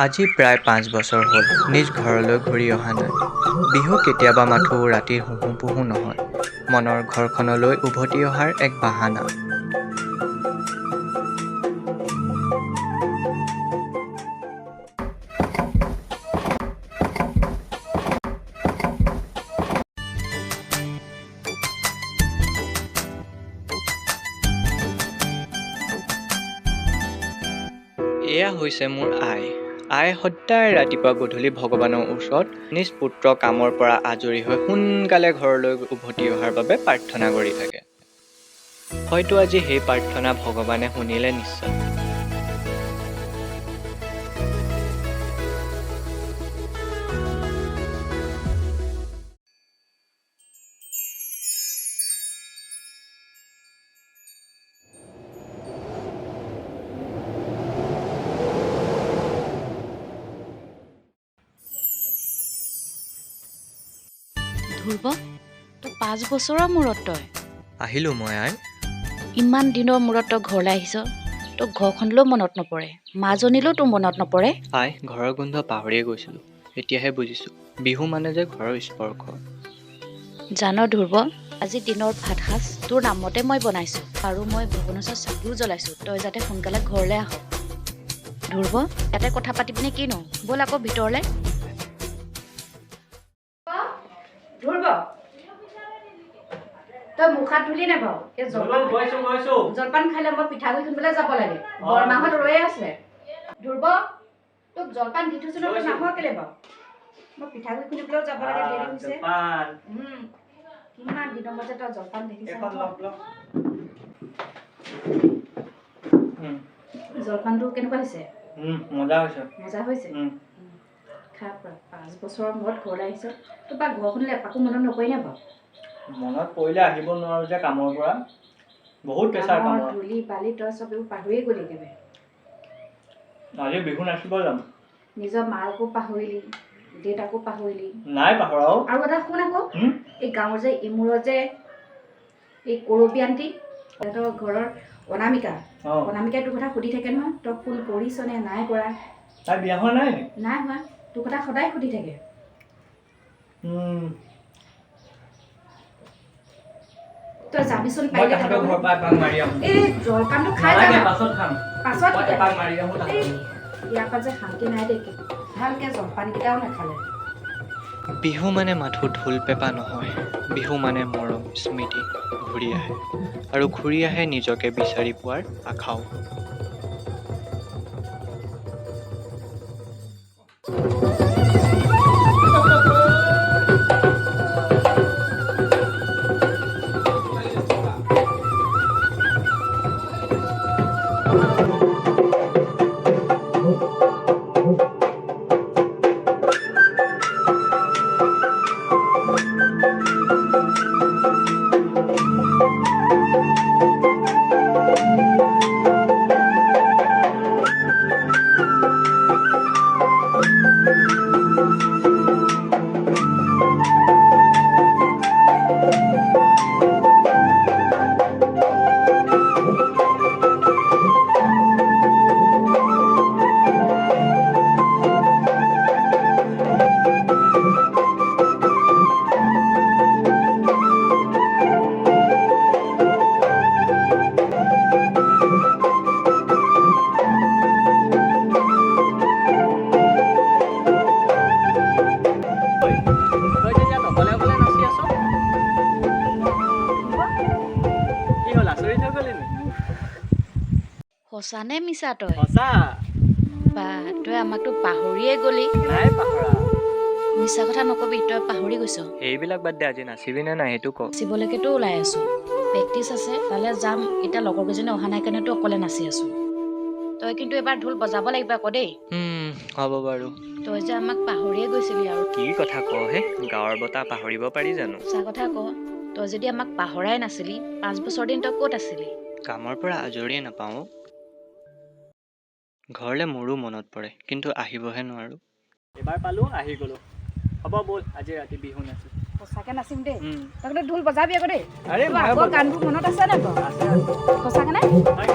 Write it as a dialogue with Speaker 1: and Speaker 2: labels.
Speaker 1: আজি প্ৰায় 5 বছৰ হ'ল, নিজ ঘৰলৈ ঘূৰি অহা নাই। বিহু কেতিয়াবা মাথোঁ ৰাতিৰ হুহু পুহু নহয়, মনৰ ঘৰখনলৈ উভতি অহাৰ এক বাহানা। এয়া হৈছে মোৰ আই। আই সদায় ৰাতিপুৱা গধূলি ভগৱানৰ ওচৰত নিজ পুত্ৰ কামৰ পৰা আজৰি হৈ সোনকালে ঘৰলৈ উভতি অহাৰ বাবে প্ৰাৰ্থনা কৰি থাকে। হয়তো আজি সেই প্ৰাৰ্থনা ভগৱানে শুনিলে নিশ্চয়।
Speaker 2: ধ্ৰুৱ, তই 5 বছৰৰ মূৰত তই
Speaker 1: আহিলোঁ মই আই।
Speaker 2: ইমান দিনৰ মূৰত তই ঘৰলৈ আহিছ, তোৰ ঘৰখনলৈও মনত নপৰে, মাজনীলৈও তোৰ মনত নপৰে?
Speaker 1: আই, ঘৰৰ গোন্ধ পাহৰিয়ে গৈছিলোঁ। এতিয়াহে বুজিছোঁ, বিহু মানে যে ঘৰৰ স্পৰ্শ।
Speaker 2: জান ধ্ৰুৱ, আজি দিনৰ ভাত সাজ তোৰ নামতে মই বনাইছোঁ আৰু মই ভগৱানৰ ওচৰত চাকিও জ্বলাইছোঁ, তই যাতে সোনকালে ঘৰলৈ আহ। ধ্ৰুৱ, ইয়াতে কথা পাতিবিনে কিনো? ব'ল আকৌ ভিতৰলৈ। ধ্ৰুৱ, তই মুখ হাত ধুলি নে বাৰু? এই জলপান
Speaker 1: গৈছো গৈছো।
Speaker 2: জলপান খাই লৈ মই পিঠাগুড়ি খুন্দিবলৈ যাব লাগে, বৰমাহঁত ৰৈয়ে আছে। ধ্ৰুৱ, তোক জলপান দি থৈছো নহয়, তই নাহ কেলে বাৰু? মই পিঠাগুড়ি খুন্দিবলৈও যাব লাগে, দেৰি হৈছে। কিমান দিনৰ মূৰত যে তই জলপান দেখিছ নহয়। জলপানটো কেনেকুৱা হৈছে?
Speaker 1: মজা হৈছে।
Speaker 2: মজা হৈছে। খা পুৰা। 5 বছৰৰ মূৰত ঘৰলৈ আহিছ, তোৰ বা ঘৰখনলৈ এপাকো মনত নপৰে নে বাৰু?
Speaker 1: মনত পৰিলে আহিব নোৱাৰো যে, কামৰ পৰা বহুত প্ৰেছাৰ।
Speaker 2: কামৰ
Speaker 1: কামৰ
Speaker 2: ধূলি বালি তই চব এইবোৰ পাহৰিয়ে গ'লি একেবাৰে।
Speaker 1: আজি বিহু নাচিব যাম।
Speaker 2: নিজৰ মাকো পাহৰিলি, দেউতাকো পাহৰিলি।
Speaker 1: নাই পাহৰা অ'।
Speaker 2: আৰু এটা শুন আকৌ। এই গাঁৱৰ যে ইমূৰত যে এই কৰবী আণ্টি, সিহঁতৰ ঘৰৰ অনামিকা। অনামিকাই তোৰ কথা সুধি থাকে নহয়, তই ফোন কৰিছ নে নাই কৰা।
Speaker 1: তাই বিয়া হোৱা নাই নেকি?
Speaker 2: নাই হোৱা। তোৰ কথা সদায় সুধি থাকে। তই যাবিচোন
Speaker 1: মই
Speaker 2: পাৰিলে
Speaker 1: তাহাঁতৰ
Speaker 2: তহঁতৰ
Speaker 1: ঘৰৰ পৰা এপাক মাৰি আহোঁ।
Speaker 2: এই জলপানটো খাই
Speaker 1: নালাগে,
Speaker 2: যা।
Speaker 1: পাছত খাম।
Speaker 2: পাছত
Speaker 1: মই
Speaker 2: কেতিয়া?
Speaker 1: এপাক মাৰি আহোঁ
Speaker 2: এই,
Speaker 1: তাহাঁতৰ।
Speaker 2: ইয়াৰ পৰা যে শান্তি নাই দেই, ভালকে জলপানকেইটাও নাখালে।
Speaker 1: বিহু মানে মাথোঁ ঢোল পেঁপা নহয়, বিহু মানে মৰম, স্মৃতি ঘূৰি আহে আৰু ঘূৰি আহে নিজকে বিচাৰি পোৱাৰ আশাও। তই যে ইয়াত অকলে অকলে নাচি আছ, কি হ'ল, আচৰিত হৈ গ'লি নি?
Speaker 2: সঁচা নে মিছা তই?
Speaker 1: সঁচা।
Speaker 2: বা, তই আমাকতো পাহৰিয়ে গ'লি।
Speaker 1: নাই পাহৰা।
Speaker 2: মিছা কথা নকবি, তই পাহৰি গৈছ।
Speaker 1: সেইবিলাক বাদ দে, আজি নাচিবি নে নাই সেইটো ক।
Speaker 2: নাচিবলৈকেতো ওলাই আছো, প্ৰেক্টিচ আছে, তালৈ যাম। এতিয়া লগৰ কেইজনী অহা নাই কাৰণেতো অকলে নাচি আছো। তই কিন্তু এবাৰ ঢোল বজাব লাগিব আকৌ দেই।
Speaker 1: হ'ব বাৰু।
Speaker 2: তই যে আমাক পাহৰিয়ে গৈছিলি আৰু।
Speaker 1: কি কথা কওঁ হে, গাঁৱৰ বতাহ পাহৰিব পাৰি জানো?
Speaker 2: সঁচা কথা ক, তই যদি আমাক পাহৰাই নাছিলি, 5 বছৰ দিন তই ক'ত আছিলি?
Speaker 1: কামৰ পৰা আজৰিয়ে নাপাওঁ অ'। ঘৰলে মোৰো মনত পৰে, কিন্তু আহিবহে নোৱাৰো। এবাৰ পালো, আহি গলো। হ'ব ব'ল, আজি ৰাতি বিহু নাচো।
Speaker 3: সঁচাকে নাচিম দেই।
Speaker 1: উম।
Speaker 3: তই কিন্তু ঢোল বজাবি আকৌ দেই।
Speaker 1: আৰে
Speaker 3: তোৰ
Speaker 1: মই
Speaker 3: আগৰ গানবোৰ মনত আছে নাই বাৰু?
Speaker 1: আছে।
Speaker 3: সঁচাকে নে?
Speaker 1: হয়।